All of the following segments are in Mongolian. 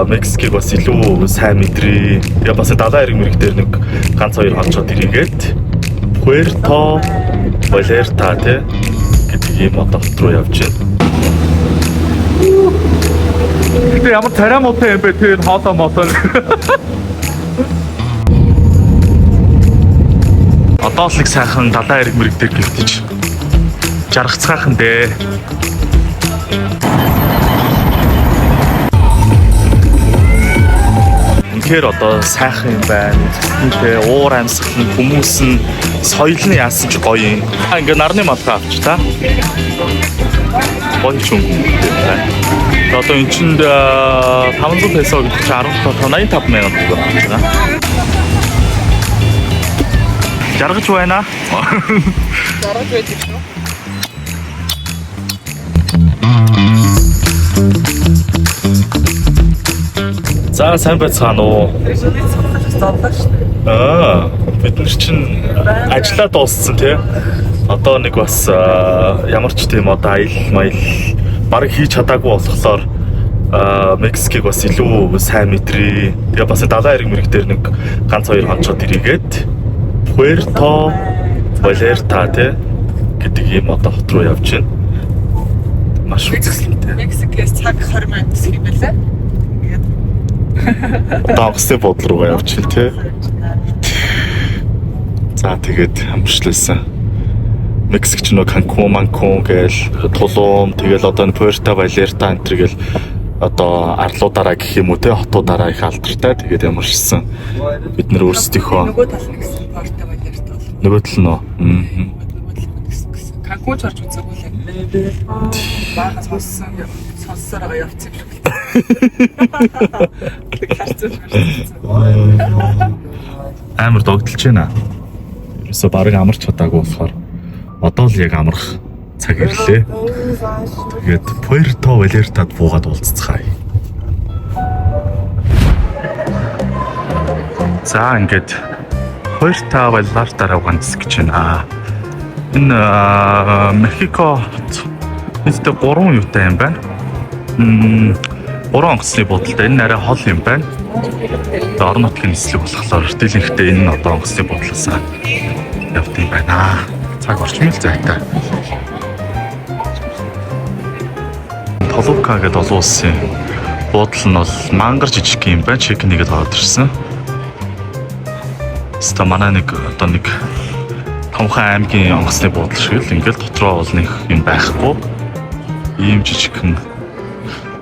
Мексикийг бас илүү сайн мэдрээ. Тэгээ бас далайн эрэг мэрэг дээр нэг ганц хоёр хонцоод ирээгээд Пуэрто Валерта тий гэдэг ийм одоо хот руу явж байна. Гэтэ ямар царай муутай юм бэ тэр хоолоо молоо. Одоо л нэг сайхан далайн эрэг мэрэг дээр гівтэж жаргацгаахан дээ. Үнэхээр одоо сайхан юм байна. Үнэхээр уур амьсгал нь хүмүүс нь соёл нь яасан ч гоё юм. А ингээ нарны малгай авч та. Гоё ч юм байна. Тэгээ одоо эн чинд 500 песо гэдэг чинь 17 85 мянган төгрөг авч байгаа. Жаргаж байна. Жаргаж байдаг шүү. За сайн байцгаана уу? Тэр шүний цогцолж зовлоо шүү дээ. Аа, бид нар чинь ажлаа дууссан тий. Одоо нэг бас ямар ч тийм одоо аялал маялал бараг хийж чадаагүй болохоор Мексикийг бас илүү сайн мэдрээ. Тэгээ бас далайн эрэг мэрэг дээр нэг ганц хоёр хонцоод ирээгээд Пуэрто Валерта тий гэдэг ийм одоо хот руу явж байна. Маш үзэсгэлэнтэй. Мексикээс цаг 20 минут гэх юм байлаа. Ингээд Одоо онгоцны буудлын руугаа явж байна тий. За тэгээд амжилтлаа. Мексик ч нөө Канкун, Манкун гээл Тулум тэгэл одоо энэ Пуэрто Валерта энэ төр гээл одоо арлуудаараа гэх юм уу те хотуудаараа их алдартай. Тэгээд ямарчсан бид нэр өөрсдийнхөө Нөгөө тал нь гэсэн Порто Валерта бол. нөгөө тал нь уу? Мгм. Нөгөө тал нь гэсэн гэсэн. Канкун ч орж үзээгүй л. Баахан сонссон сонссоор байгаа явцсан юм шиг л. Тэг харцсан юм шиг. Амар догдолж байна. Ерөөсө бараг амарч чадаагүй болохоор одоо л яг амрах цаг ирлээ. Тэгээд Пуэрто Валертад буугаад уулзцгаая. За ингээд Пуэрто Валертараа ганц гэж байна. Энэ Мехико нийтдээ 3 юутай юм байна. 3 онгоцны буудалтай. Энэ арай хол юм байна. Тэгээ орон нутгийн нислэг болохоор дийлэнхтэй энэ нь одоо онгоцны буудлаасаа явд юм байна. Цаг орчмын л зайтай. Толука гэдэг олон улсын буудал нь бол мангар жижиг юм байна. Чек нэгэд ороод ирсэн. Хэвээ манай нэг одоо нэг томхон аймгийн онгоцны буудал шиг л ингээл дотроо бол нэг юм байхгүй. Ийм жижигхэн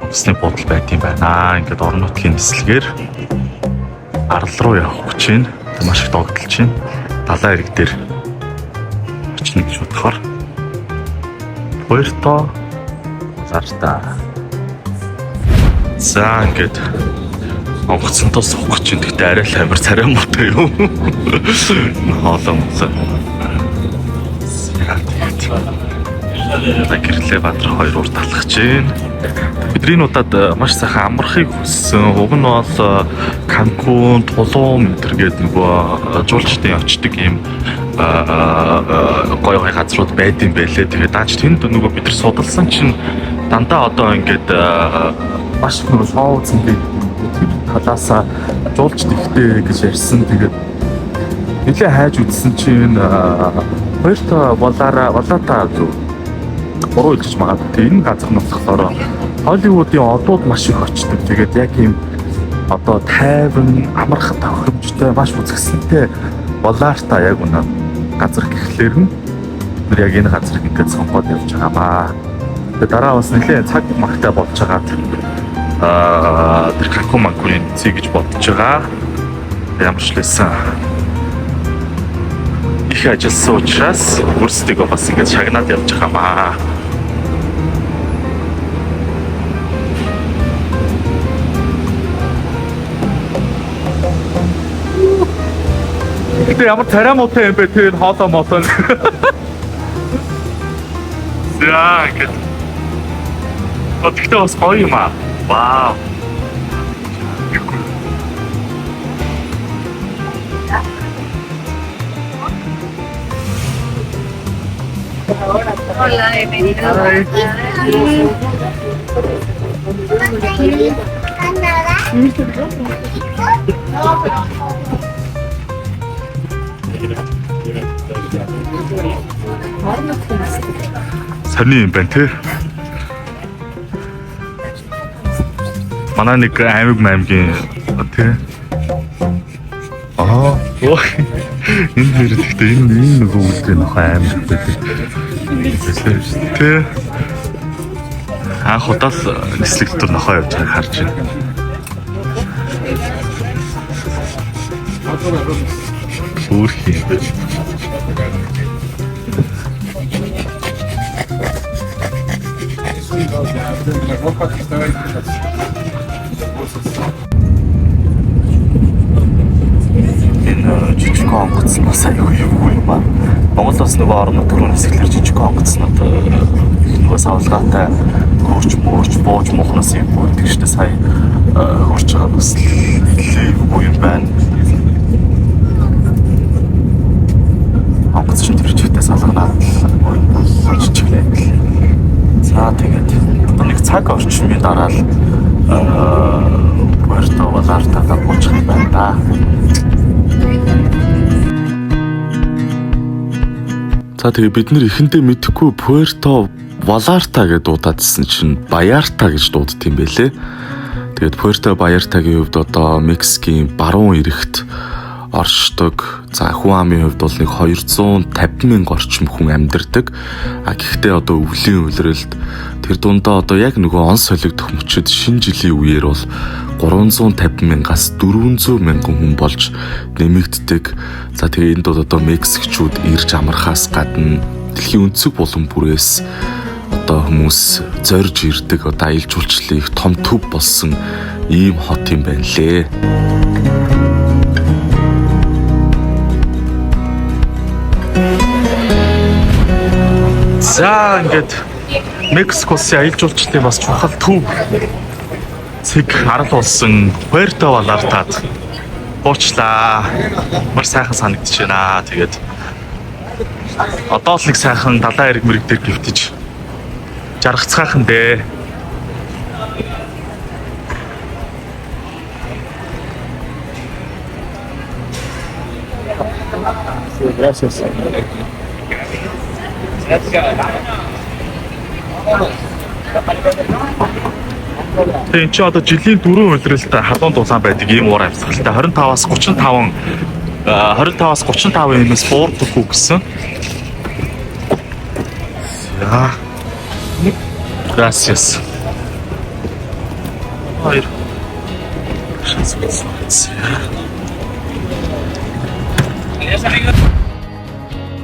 онгоцны буудал байт юм байна. Ингээд орон нутгийн нислэгээр арал руу явах гэж байна. Тэг маш их догдолж байна. Далайн эрэг дээр очно гэж бодохоор Пуэрто Валарта. За ингээд онгоцонтоо суух гэж байна. Гэхдээ арай л амар царай муутай юм. Хоолой молоо. За тэгээд За гэрлээ Бадрах хоёр урт алхаж байна. Бидний удаад маш сайхан амрахыг хүссэн. Уг нь бол Канкун, Тулум энэ төр гээд нөгөө жуулчдын очдог ийм гоё гоё газрууд байд юм байлээ. Тэгээд даач тэнд нөгөө бид нар судалсан чинь дандаа одоо ингээд маш их нөгөө шоу зэнтэй тэр талаасаа жуулчд ихтэй гэж ярьсан. Тэгээд нэлээ хайж үзсэн чинь Пуэрто Валара Валата зүг буруу хэлж магадгүй. Тэгээ энэ газар нь болохоор Холливуудын одууд маш их очдог. Тэгээд яг ийм одоо тайван, амархан тохиромжтой, маш үзэсгэлэнтэй Валарта яг үнэ газар гэхлээр нь бид нар яг энэ газрыг ингээд сонгоод явж байгаамаа. Тэгээ дараа бас нэлээд цаг магтай болж байгаад тэр Канкун Манкунын зүй гэж бодож байгаа. Ямар ч лээсэн их ажилласан учраас өөрсдийгөө бас ингээд шагнаад явж байгаамаа. Гэтэ ямар царай муутай юм бэ тэр хоолоо молоо. За ингээд. Гэхдээ бас гоё юм аа. Вау. Hola, bienvenido. Сони юм байна те. Манай нэг аймаг маймгийн тий. Аа. Ой. Энэ нэр гэхдээ энэ нөгөө үлдээ нөхөө аймаг байдаг. Тэ. Анх удаа л нислэг дотор нохоо явж байгааг харж байна. Хөөрхий юм байна. Энэ жижиг онгоц нь бас аюу юугүй юм аа. Монгол бас нөгөө орон нутг руу нисгэлэр жижиг онгоцнууд нөгөө савлгаатай хөрч мөрч бууж муухнаас юм байдаг шүү дээ. Сая хөрч байгаа бас нэлээ юугүй юм байна. Онгоц чинь тэр чигтээ салганаад жижиглээ. За тэгээд одоо нэг цаг орчмын дараа л Пуэрто Валартада буучих юм байна да. За тэгээ бид нэр эхэндээ мэдэхгүй Пуэрто Валарта гэж дуудаадсэн чинь Баярта гэж дуудд юм бэлээ. Тэгээд Пуэрто Баяртагийн хувьд одоо Мексикийн баруун эрэгт оршдог. За хүн амын хувьд бол нэг 250 мянга орчим хүн амьдардаг. А гэхдээ одоо өвлийн улиралд тэр дундаа одоо яг нөгөө он солигдох мөчөд шинэ жилийн үеэр бол 350 мянгаас 400 мянган хүн болж нэмэгддэг. За тэгээ энд бол одоо мексикчүүд ирж амрахаас гадна дэлхийн өнцөг булан бүрээс одоо хүмүүс зорж ирдэг, одоо аялал жуулчлалын их том төв болсон ийм хот юм байна лээ. За ингээд Мексик улсын аялал жуулчлалын бас чухал төв цэг арал болсон Пуэрто Валартад буучлаа. Маш сайхан санагдаж байна. Тэгээд одоо л нэг сайхан далайн эрэг мэрэг дээр гівтэж жаргацгаахан дээ. Gracias. Тэгээ эн чинь одоо жилийн дөрвөн улиралд халуун дулаан байдаг ийм уур амьсгалтай 25-аас 35 25-аас 35 юмс буурдаггүй гэсэн. За. Gracias. Хоёр.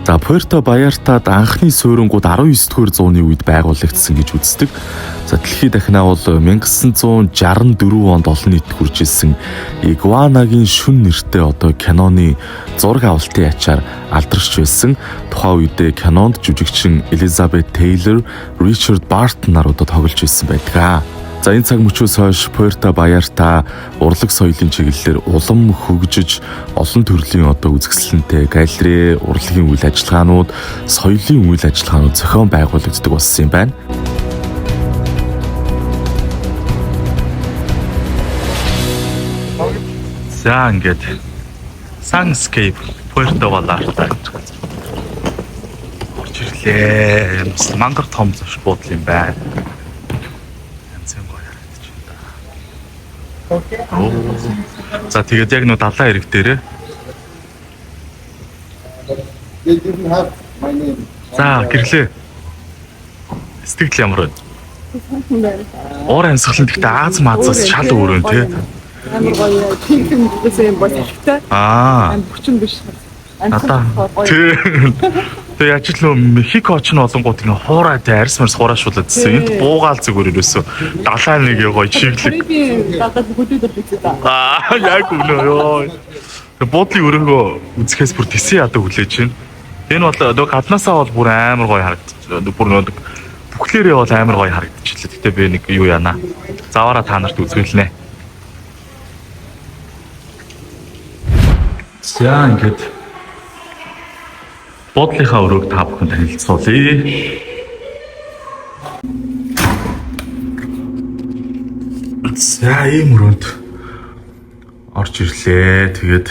За Пуэрто Баяртад анхны суурингууд 19-р зууны үед байгуулагдсан гэж үздэг. За дэлхийд дахинаа бол 1964 онд олон нийтэд хүрч ирсэн Игуанагийн шүн нэртэй одоо киноны зураг авалтын ачаар алдарч байсан. Тухайн үедээ кинонд жүжигчин Элизабет Тейлор, Ричард Бартон нар одоо тоглож байсан байдаг. За энэ цаг мөчөөс хойш Пуэрто Баярта урлаг соёлын чиглэлээр улам хөгжиж олон төрлийн одоо үзэсгэлэнтэй галерей, урлагийн үйл ажиллагаанууд, соёлын үйл ажиллагаанууд зохион байгуулагддаг болсон юм байна. За ингээд Sunscape Puerto Vallarta гэж газар орж ирлээ. Мангар том зош буудлын юм байна. Янзын гоё харагдаж байна. За тэгээд яг нөө далайн эрэг дээрээ. They didn't have my name. За гэрлээ. Сэтгэл ямар вэ? Уур амьсгал нь гэхдээ Аз мазаас шал өөр юм тий. Амар гоё. Тинхэн гэсэн юм бол хэрэгтэй. Аа. Амар хүчин биш. Надаа. Гоё. Тий. Тэгээ яаж л нөө Мехико оч нь болонгууд ингээ хуурай тий арьс марс хураашуулаад байсан. Энд буугаал зүгээр ерөөсөө далайн нэг гоё чиглэг. Карибийн гадаад хөдөөдөр үзээ та. Аа яг үнэ ёо. Тэгээ буудлын өрөөгөө үзэхээс бүр тэсэн ядаг хүлээж байна. Энэ бол нөгөө гаднаасаа бол бүр амар гоё харагдчих. Бүр нөгөө бүхлээрээ бол амар гоё харагдчихлаа. Гэтэ би нэг юу яана. Заваараа та нарт үзүүлнэ. За ингээд буудлынхаа өрөөг та бүхэн танилцуулъя. За ийм өрөөнд Орж ирлээ. Тэгээд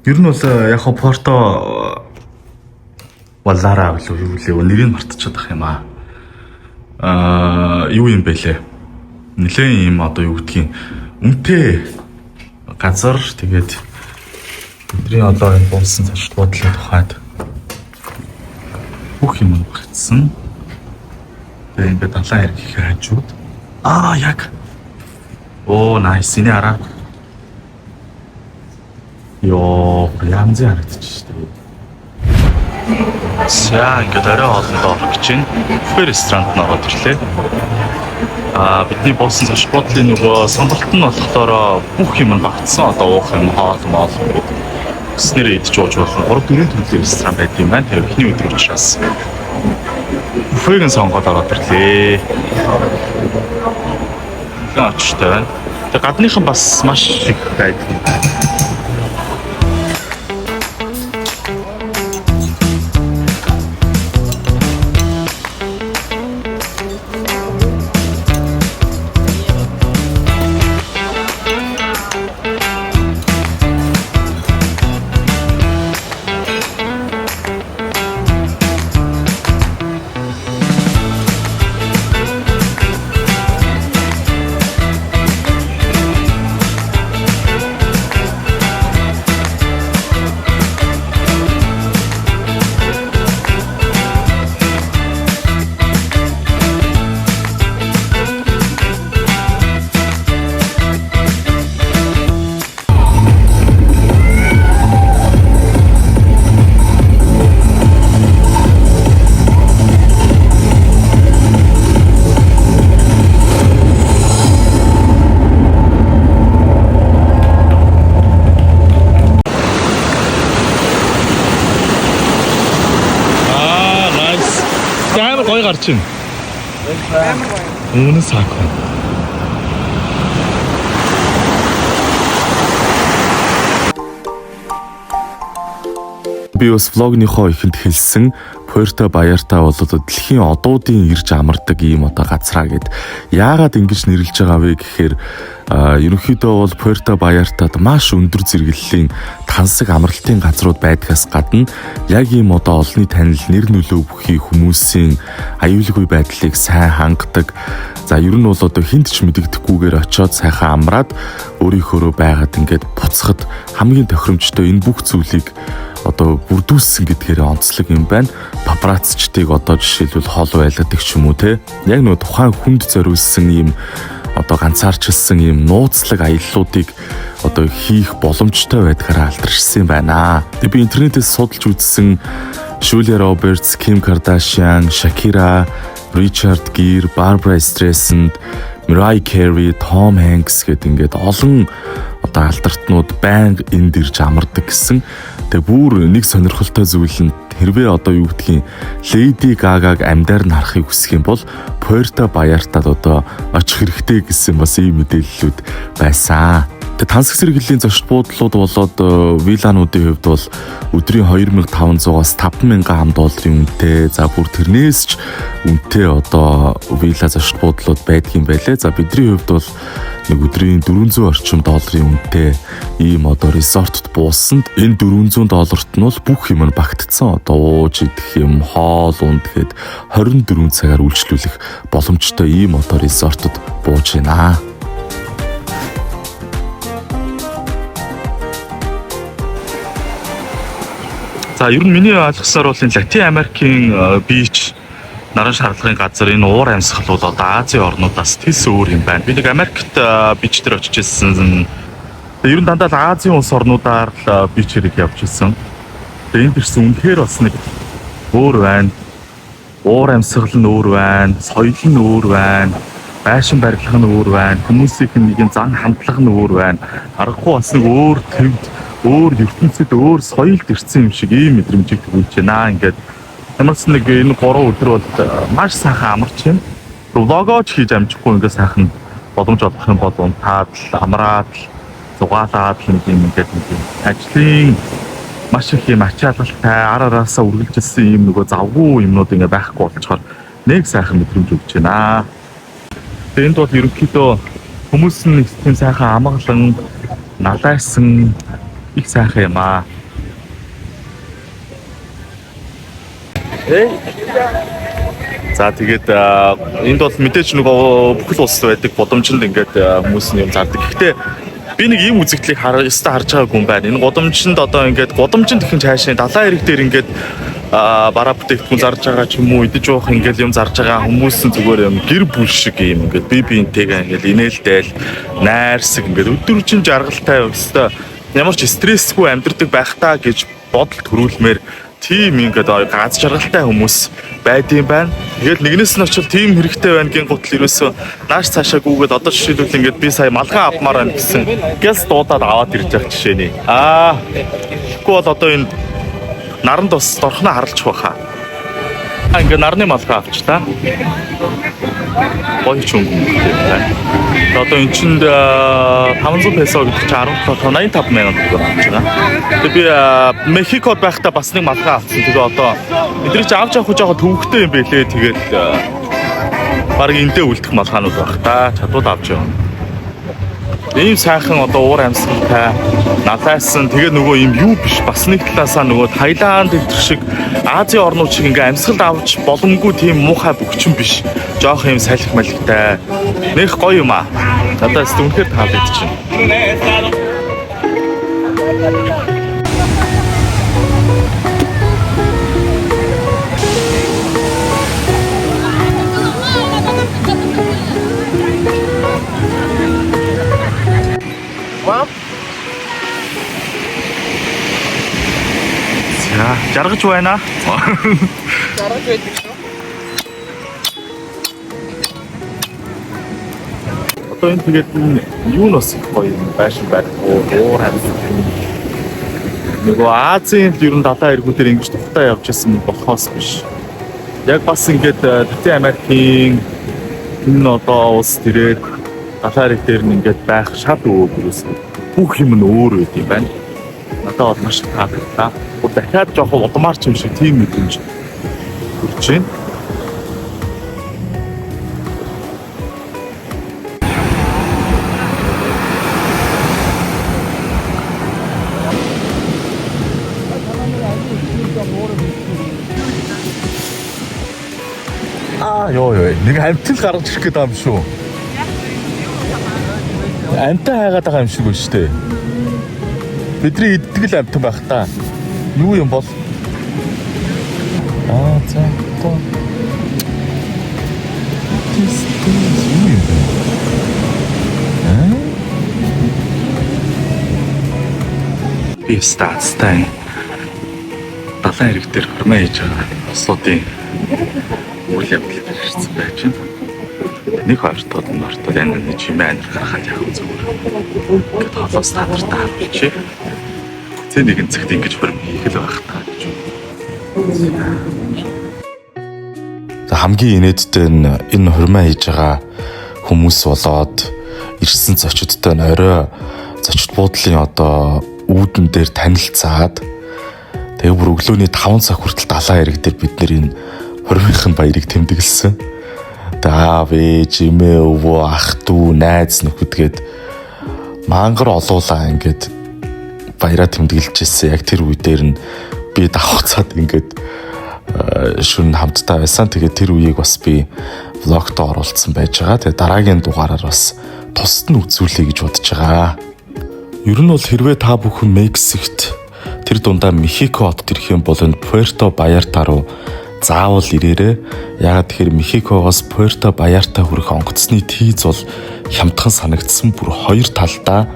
ер нь бол яг хоо Порто Валара гэлөө юу лээ, нэрийг мартчихад ах юм аа. Юу юм бэ лээ? Нилээн юм одоо юу гэдгийг үнэтэй газар. Тэгээд бидний одоо энэ буусан зочид буудлын тухайд бүх юм багтсан. Тэгээ ингээд далайн эргийнхээ хажууд. Аа, яг. Оо, nice. Энэ араа. Йоо, янзын харагдчих шүү дээ. За, ингээд орой хоолнд орох гэж байна. Буфе ресторанд нь ороод ирлээ. Аа, бидний буусан зочид буудлын нөгөө сонголт нь болохоор бүх юм нь багтсан. Одоо уух юм, хоол моол ингээд хүснээрээ идэж ууж болно. 3 4 төрлийн ресторан байдаг юм байна. Тэр эхний өдөр учраас буфег нь сонгоод ороод ирлээ. Нэлээд очтой байна. Тэгээ гадныхан бас маш их байдаг юм байна. Аа, nice. Амар гоё гарч байна. Амар гоё. Үнэн саак. Би бас vlog ныхоо ихэнд хэлсэн Пуэрто Баярта бол одоо дэлхийн одуудын ирж амардаг ийм одоо газраа гэд. Яагаад ингэж нэрлэж байгаа вэ гэхээр ерөнхийдөө бол Пуэрто Баяртад маш өндөр зэрэглэлийн тансаг амралтын газрууд байдгаас гадна яг ийм одоо олонний танил нэр нөлөө бүхий хүмүүсийн аюулгүй байдлыг сайн хангадаг. За, ер нь бол одоо хүнд ч мэдэгдэхгүйгээр очиод сайхан амраад өөрийнхөөрөө байгаад ингээд буцахад хамгийн тохиромжтой энэ бүх зүйлийг одоо бүрдүүлсэн гэдгээр онцлог юм байна. Папарацчдыг одоо жишээлбэл хол байлгадаг ч юм уу те. Яг нөгөө тухайн хүнд зориулсан ийм одоо ганцаарчилсан ийм нууцлаг аяллуудыг одоо хийх боломжтой байдгаараа алдаршсан юм байна. Тэгээ би интернетээс судалж үзсэн Жулия Робертс, Ким Кардашиан, Шакира, Ричард Гир, Барбара Стрейсанд, Mariah Carey, Том Хэнкс гэдэг ингээд олон одоо алдартнууд байнга энд ирж амардаг гэсэн. Тэгээ бүр нэг сонирхолтой зүйл нь хэрвээ одоо юу гэдгийг Леди Гагаг амьдаар нь харахыг хүсэх юм бол Пуэрто Баяртад одоо очих хэрэгтэй гэсэн бас ийм мэдээллүүд байсан. Тэгээ тансаг зэрэглэлийн зочид буудлууд болоод виллануудын хувьд бол өдрийн 2500-аас 5000 ам долларын үнэтэй. За, бүр тэрнээс ч үнэтэй одоо вилла зочид буудлууд байдаг юм байлээ. За, бидний хувьд бол нэг өдрийн 400 орчим долларын үнэтэй ийм одоо resort т буусанд энэ 400 долларт нь бол бүх юм нь багтцсан. Одоо ууж идэх юм, хоол унд гээд 24 цагаар үйлчлүүлэх боломжтой ийм одоо resort д бууж байна. За, ер нь миний ойлгосоор бол энэ Латин Америкийн beach наран шарлагын газар энэ уур амьсгал бол одоо Азийн орнуудаас тэс өөр юм байна. Би нэг Америкт beach дээр очиж ирсэн. Тэгээ ер нь дандаа л Азийн улс орнуудаар л beach хэрэг явж ирсэн. Тэгээ энд ирсэн үнэхээр бас нэг өөр байна. Уур амьсгал нь өөр байна, соёл нь өөр байна, байшин барилга нь өөр байна, хүмүүсийн нэгэн зан хандлага нь өөр байна. Аргагүй бас нэг өөр төвд, өөр ертөнцид, өөр соёлд ирсэн юм шиг ийм мэдрэмжийг төрүүлж байна. Ингээд ямар ч нэг энэ 3 өдөр бол маш сайхан амарч байна. Vlog оо ч хийж амжихгүй ингээд сайхан боломж олох юм бол унтаад л, амраад л, зугаалаад л нэг юм ингээд нэг юм ажлын маш их юм ачаалалтай ар араасаа үргэлжилсэн юм нөгөө завгүй юмнууд ингээ байхгүй болчоор нэг сайхан мэдрэмж өгч байна. Тэгээ энд бол ерөнхийдөө хүмүүс нь нэг тийм сайхан амгалан Налайсан их сайхан юм аа. За тэгээд энд бол мэдээж нөгөө бүхэл улс байдаг гудамжинд ингээд хүмүүс нь юм зардаг. Гэхдээ би нэг ийм үзэгдлийг ёстой харж байгаагүй юм байна. Энэ гудамжинд одоо ингээд гудамжинд ихэн цаашаа далайн эрэг дээр ингээд бараа бүтээгдэхүүн зарж байгаа ч юм уу идэж уух ингээд юм зарж байгаа хүмүүс нь зүгээр юм гэр бүл шиг юм ингээд бие биентэйгээ ингээд инээлдээл найрсаг ингээд өдөржин жаргалтай ёстой ямар ч стрессгүй амьдардаг байх таа гэж бодол төрүүлмээр тийм ингээд гац жаргалтай хүмүүс байдсан байна. Тэгэл нэгнээс нь очил тийм хэрэгтэй байна гин гутал ерөөсөө нааш цаашаа гүгээд одоо жишээлбэл ингээд би сая малгай авмаар байна гэсэн гялс дуудаад аваад ирж байгаа жишээний. Аа тэгэхгүй бол одоо энэ наранд бас дорхноо харалчих байхаа. Ингээ нарны малгай авчлаа. Гоё ч өнгө мөнгөтэй юм байна. Одоо эн чинд 500 песо гэдэг чинь 17 85 мянган төгрөг авч байгаа. Тэгээ би Мехикод байхдаа бас нэг малгай авсан. Тэгээ одоо эдгээр чи авч явах жоохон төвөгтэй юм бэлээ. Тэгэл баг эндээ үлдэх малгаанууд байх та. Чадвал авч явна. Ийм сайхан одоо уур амьсгалтай налайсан тэгээ нөгөө юм юу биш бас нэг талаасаа нөгөө Таиланд энэ шиг Азийн орнууд шиг ингээ амьсгалд авч боломгүй тийм муухай бөхчин биш. Жоох юм салхи малхитай. Нэх гоё юм аа. Надад өст үнэхээр таалагдчихэв. За, жаргаж байна. Жаргаж байдаг шүү. Одоо энэ тэгээд энэ юу нь бас их гоё юм байшин байхгүй уур амьсгал. Нөгөө Азийн л ер нь далайн эргүүдээр ингэж тухтай явж исэн болохоос биш. Яг бас ингээд Латин Америкийн энэ одоо улс тэрээр далайн эрэг дээр нь ингээд байх шат өвөг юус бүх юм нь өөр байд юм байна. Надад бол маш таалагдлаа. Бүр дахиад жоохон удмаар ч юм шиг тийм мэдрэмж төрж байна. Аа ёо ёо нэг амтл гаргаж ирэх гээд байгаа юм шүү. Амтаа хайгаад байгаа юм шиг байна шүү дээ. Бидний иддэг л амтан байх та. Юу юм бол? Аа за тоо. Тис тис юу юм бэ? Аа? Би стацтай. Далайн хэрэг дээр хормоо хийж байгаа улсуудын үйл явдал ирсэн байж байна. Нэг хоёр тод нь ортол энэ нэг чимээ анир гаргаад явах зүгээр. Ингээд холоос та нартай харуулчих. Зэ нэгэн цагт ингэж хурим хийх л байх та гэж. За хамгийн инээдтэй нь энэ хурмаа хийж байгаа хүмүүс болоод ирсэн зочидтой нь орой зочид буудлын одоо үүдэн дээр танилцаад тэгээ бүр өглөөний 5 цаг хүртэл далайн эрэг дээр бид нэр энэ хурмынхын баярыг тэмдэглэсэн. Тэгээ аав ээж, эмээ, өвөө, ах дүү, найз нөхөдгээд мангар олуулаа ингээд баяраа тэмдэглэж ирсэн. Яг тэр үе дээр нь би давхцаад ингээд шүн хамтдаа байсан. Тэгээд тэр үеийг бас би влогт оруулсан байж байгаа. Тэгээд дараагийн дугаараар бас тусад нь үзүүлэе гэж бодож байгаа. Ер нь бол хэрвээ та бүхэн Мексикт тэр дундаа Мехико хотод ирэх юм бол энэ Пуэрто Баярта руу заавал ирээрэй. Яагаад тэгэхээр Мехикогоос Пуэрто Баярта хүрэх онгоцны тийз бол хямдхан санагдсан. Бүр хоёр талдаа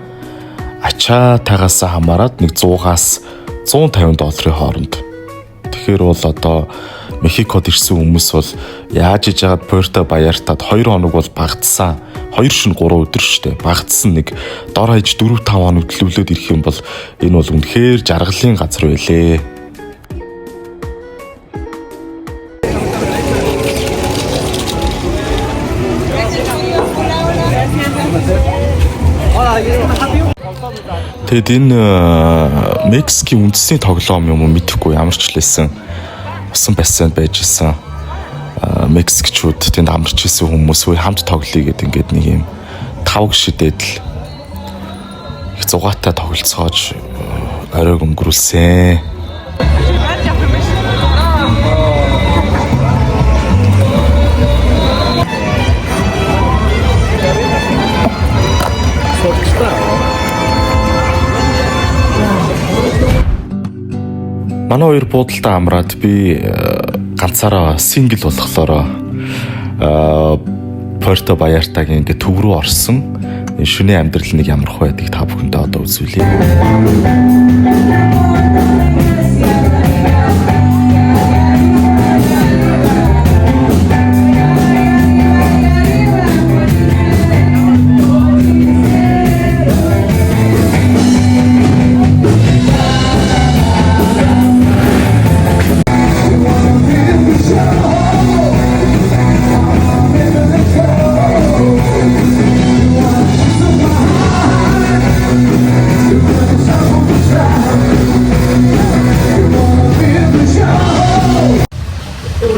ачаатайгаас хамаарат нэг 100-аас 150 долларын хооронд. Тэгэхээр бол одоо Мехикод ирсэн хүмүүс бол яаж иж яагаад Пуэрто Баяртад 2 хоног бол багтсан. 2 шин 3 өдөр штэ. Багтсан нэг дор хаяж 4 5 хоног төлөвлөөд ирэх юм бол энэ бол үнэхээр жаргалын газар байлээ. Тэгэд энэ Мексикийн үндэсний тоглоом юм уу мэдэхгүй ямар ч лээсэн усан бассейнд байж исэн Мексикчүүд тэнд амарч исэн хүмүүс үе хамт тоглоё гэдэг ингээд нэг юм тавг шидээд л их их зугаатай тоглолцоож оройг өнгөрүүлсэн. Барьж явах юм биш. Манай хоёр буудалдаа амраад би ганцаараа single болохоор Пуэрто Баяртагийн ингээд төв рүү орсон. Энэ шөнийн амьдрал нэг ямар хөө байдгийг та бүхэндээ одоо үзүүлье.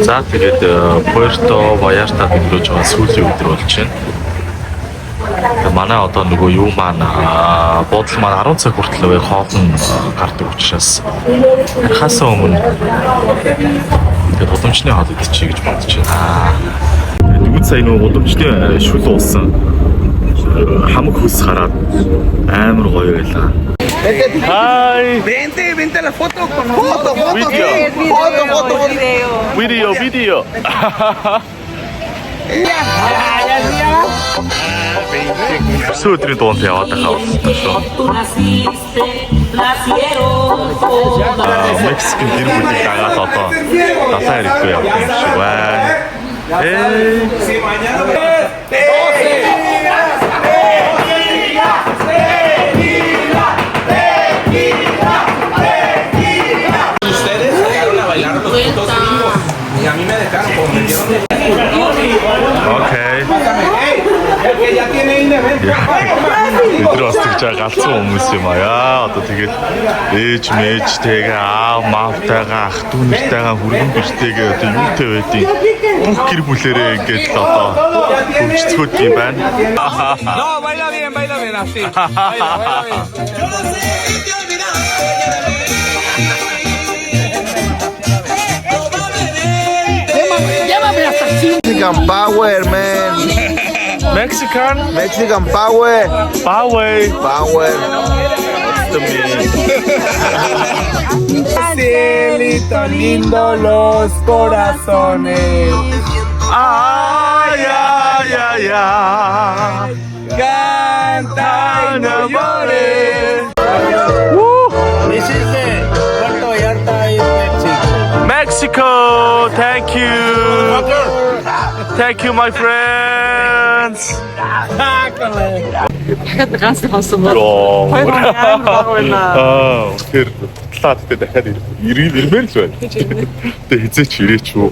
За, тэгээд Пуэрто Баяртад өнгөрөөж байгаа сүүлийн өдөр болж байна. Тэгээд манай одоо нөгөө юу маань буудлын маань 10 цаг хүртэл нөгөө хоол нь гардаг учраас харихаасаа өмнө тэгээд гудамжны хоол идчихье гэж бодож байна. Тэгээд дөнгөж сая нөгөө гудамжны шүл уусан хамаг хөлс хараад амар гоё байлаа. Hi. Vente, vente a la foto con foto, foto, Video. foto, foto, foto. Video, video. Өсөө өдрийн дунд яваад байгаа болсон шүү. Мексикийн гэр бүлийг дагаад одоо далайн эрэг рүү явах юм шиг байна. Ээ. Ustedes sacaron a bailar los putos gringos y a mí me dejaron como me dieron de Okay. ¡Ey! El que ya tiene INE, ven. Бид нар бас тэгж байгаа галзуу хүмүүс юм аа. Одоо тэгэл ээж мэж тэгээ аав маавтайгаа ах дүү нартайгаа хүргэн бэртэйгээ одоо юутай байдیں۔ Бүх гэр бүлэрээ ингээд л одоо хөгжцгөөд юм байна. No, baila bien, baila bien, así. Baila, baila bien. Mexican power, man. Mexican Mexican power. power. Power. Cielito lindo, los corazones. Ay ay ay ay. Canta y no llores. This is the Puerto Vallarta in Mexico. Mexico, thank you. Thank you, my friends. Дахиад ганц хонсон бол. Йоо. 2 хоног амар баг байна. Аа, тэр тутлаа, тэгтээ дахиад ирмээр л байна. Тэгээ хэзээ ч ирээч үү.